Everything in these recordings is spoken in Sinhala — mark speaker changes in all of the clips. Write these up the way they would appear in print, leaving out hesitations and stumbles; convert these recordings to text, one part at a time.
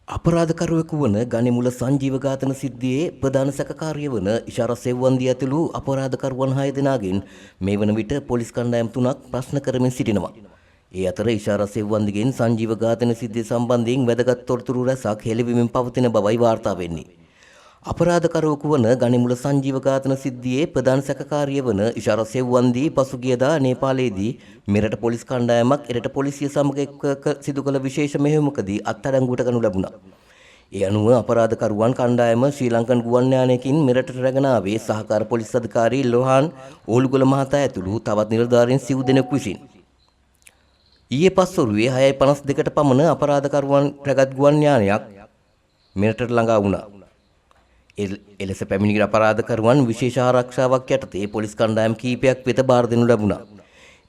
Speaker 1: අපරාධකරුවෙකු වන ගණිමුල සංජීව ඝාතන සිද්ධියේ ප්‍රධාන සැකකාරිය වන ඉෂාරා සෙව්වන්දී ඇතුළු අපරාධකරුවන් 6 දෙනාගෙන් මේ වන විට පොලිස් කණ්ඩායම් 3ක් ප්‍රශ්න කරමින් සිටිනවා. ඒ අතර ඉෂාරා සෙව්වන්දිගෙන් සංජීව ඝාතන සිද්ධිය සම්බන්ධයෙන් වැදගත් තොරතුරු රැසක් හෙළිවෙමින් පවතින බවයි වාර්තා වෙන්නේ. අපරාධකරුවෙකු වන ගණිමුල සංජීව ඝාතන සිද්ධියේ ප්‍රධාන සැකකාරිය වන ඉෂාරා සෙව්වන්දී පසුගියදා නේපාලයේදී මෙරට පොලිස් කණ්ඩායමක් එරට පොලිසිය සමග එක්ව සිදු කළ විශේෂ මෙහෙයුමකදී අත්අඩංගුවට ගනු ලැබුණා. ඒ අනුව අපරාධකරුවන් කණ්ඩායම ශ්‍රී ලංකන් ගුවන් යානයකින් මෙරටට රැගෙන ආවේ සහකාර පොලිස් අධිකාරී ලොහාන් ඕලුගල මහතා ඇතුළු තවත් නිලධාරීන් සිව් දෙනෙකු විසින්. ඊයේ පස්වරුවේ 6:52ට පමණ අපරාධකරුවන් රැගත් ගුවන් යානයක් මෙරටට ළඟා වුණා. එලෙස පැමිණි අපරාධකරුවන් විශේෂ ආරක්ෂාවක් යටතේ පොලිස් කණ්ඩායම් කීපයක් වෙත බාර දෙනු ලැබුණා.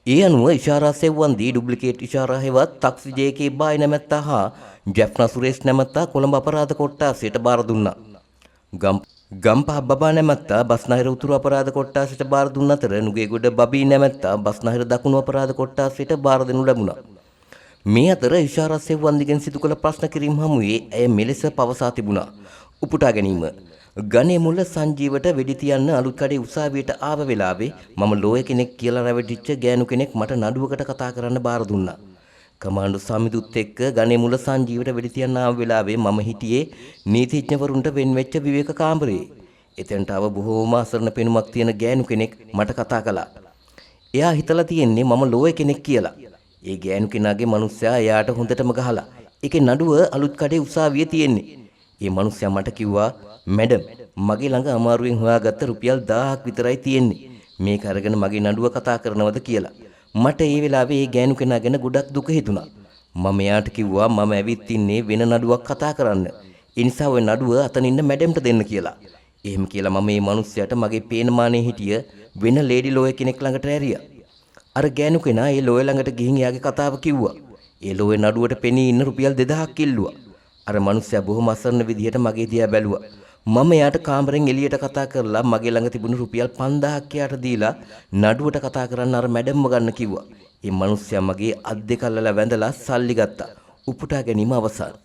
Speaker 1: ඒ අනුව ඉෂාරා සෙව්වන්දී ඩුප්ලිකේට් ඉෂාරා හෙවත් ටක්සි ජේ.කේ. බායි නැමැත්තා හා ජැෆ්නා සුරේෂ් නැමැත්තා කොළඹ අපරාධ කොට්ටාසයට බාර දුන්නා. ගම්පහ බබා නැමැත්තා බස්නාහිර උතුරු අපරාධ කොට්ටාසයට බාර දුන් අතර නුගේගොඩ බබී නැමැත්තා බස්නාහිර දකුණු අපරාධ කොට්ටාසයට බාර දෙනු ලැබුණා. මේ අතර ඉෂාරා සෙව්වන්දිගෙන් සිදු කළ ප්‍රශ්න කිරීම හමුවේ ඇය මෙලෙස පවසා තිබුණා. උපුටා ගැනීම. ගණේමුල්ල සංජීවට වෙඩි තියන්න අලුත් කඩේ උසාවියට ආව වෙලාවේ මම ලෝය කෙනෙක් කියලා රැවටිච්ච ගෑනු කෙනෙක් මට නඩුවකට කතා කරන්න බාර දුන්නා. කමාන්ඩෝ සමිඳුත් එක්ක ගණේමුල්ල සංජීවට වෙඩි තියන්න ආව වෙලාවේ මම හිටියේ නීතිඥවරුන්ට වෙන් වෙච්ච විවේක කාමරයේ. එතනට ආව බොහෝම අසරණ පෙනුමක් තියෙන ගෑනු කෙනෙක් මට කතා කළා. එයා හිතලා තියෙන්නේ මම ලෝය කෙනෙක් කියලා. ඒ ගෑනු කෙනාගේ මනුස්සයා එයාට හොඳටම ගහලා. ඒකේ නඩුව අලුත් කඩේ උසාවියේ තියෙන්නේ. ඒ මනුස්සයා මට කිව්වා, මැඩම් මගේ ළඟ අමාරුවෙන් හොයාගත්ත රුපියල් 1000ක් විතරයි තියෙන්නේ. මේක අරගෙන මගේ නඩුව කතා කරනවද කියලා. මට ඒ වෙලාවේ ඒ ගෑනු කෙනා ගැන ගොඩක් දුක හිතුණා. මම එයාට කිව්වා මම ඇවිත් ඉන්නේ වෙන නඩුවක් කතා කරන්න. ඒ නිසා ඔය නඩුව අතන ඉන්න මැඩම්ට දෙන්න කියලා. එහෙම කියලා මම මේ මනුස්සයාට මගේ පේන මානේ හිටිය වෙන ලේඩි ලෝයර් කෙනෙක් ළඟට ඇරියා. අර ගෑනු කෙනා ඒ ලෝයර් ළඟට ගිහින් එයාගේ කතාව කිව්වා. ඒ ලෝයර් නඩුවට පෙනී ඉන්න රුපියල් 2000ක් ඉල්ලුවා. අර මනුස්සයා බොහොම අසරණ විදිහට මගේ දිහා බැලුවා. මම එයාට කාමරෙන් එළියට කතා කරලා මගේ ළඟ තිබුණු රුපියල් 5000ක් එයාට දීලා නඩුවට කතා කරන්න අර මැඩම්ව ගන්න කිව්වා. ඒ මනුස්සයා මගේ අත් දෙක අල්ලලා වැඳලා සල්ලි ගත්තා. උපුටා ගැනීම අවසන්.